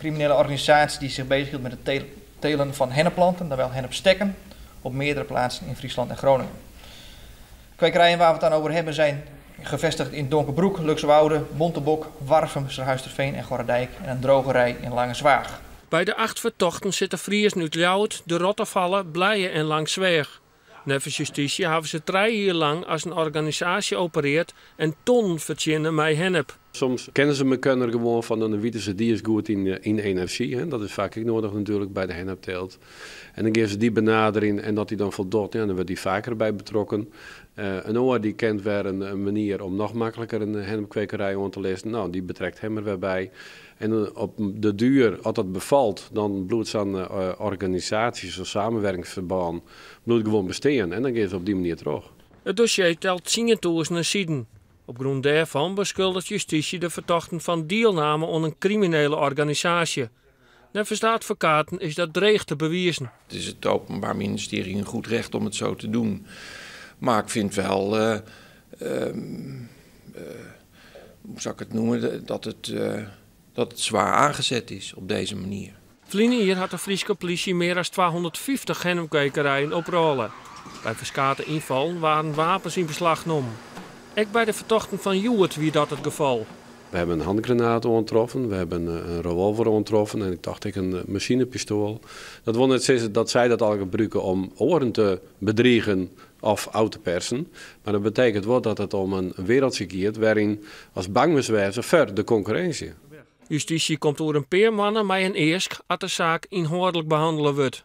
Een criminele organisatie die zich bezighield met het telen van hennepplanten, dan wel hennepstekken, op meerdere plaatsen in Friesland en Groningen. Kwekerijen waar we het dan over hebben zijn gevestigd in Donkerbroek, Luxwoude, Bontebok, Warffum, Surhuisterveen en Gorredijk en een drogerij in Langezwaag. By de acht fertochten sitte Friezen út Ljouwert, De Rottefalle, Blije en Langsweach. Neffens justysje hawwe se 3 jier lang as in organisaasje operearre en tonnen fertsjinne mei hennep. Soms kenne se mekoar gewoan fan, dan witte se, dy is goed yn enerzjy. Hè. Dat is faak ek nedich natuerlik by de hennepteelt. En dan geane se dy benaderjen en dat dy dan foldocht, ja, dan wurdt dy faker by betrokken. In oar dy ken wer in manier om noch makliker in hennepkwekerij oan te lizzen. No, dy betrekt him der wer by. En op de duer, as dat befalt, dan bliuwt sa'n organisaasje, sa'n samenwerkingsferbân, bliuwt gewoan bestean. En dan geane se op dy manier troch. It dossier telt tsientûzenen siden. Op grûn dêrfan beskuldiget justysje de fertochten fan dielname oan in kriminele organisaasje. Neffens de advokaten is dat dreech te bewizen. Het is het Openbaar Ministerie een goed recht om het zo te doen. Maar ik vind wel, hoe zou ik het noemen, dat het zwaar aangezet is op deze manier. Ferline jier hat de Fryske plysje mear as 250 hennepkwekerijen oprôle. By ferskate ynfallen waarden wapens yn beslach nommen. Ek by de fertochten fan hjoed wie dat it gefal. We hebben een handgranaat oantroffen, we hebben een revolver oantroffen en ik tocht ek in masinepistoal. Dat wol net sizze dat sy dat al gebrûke om oaren te bedrigen of ôf te persen. Mar dat betekent wol dat it om in wereldsje giet wêryn't ast bang moatst wêze foar de konkurrinsje. Justysje komt oer in pear moanne mei in eask as de saak ynhâldlik behannele wurdt.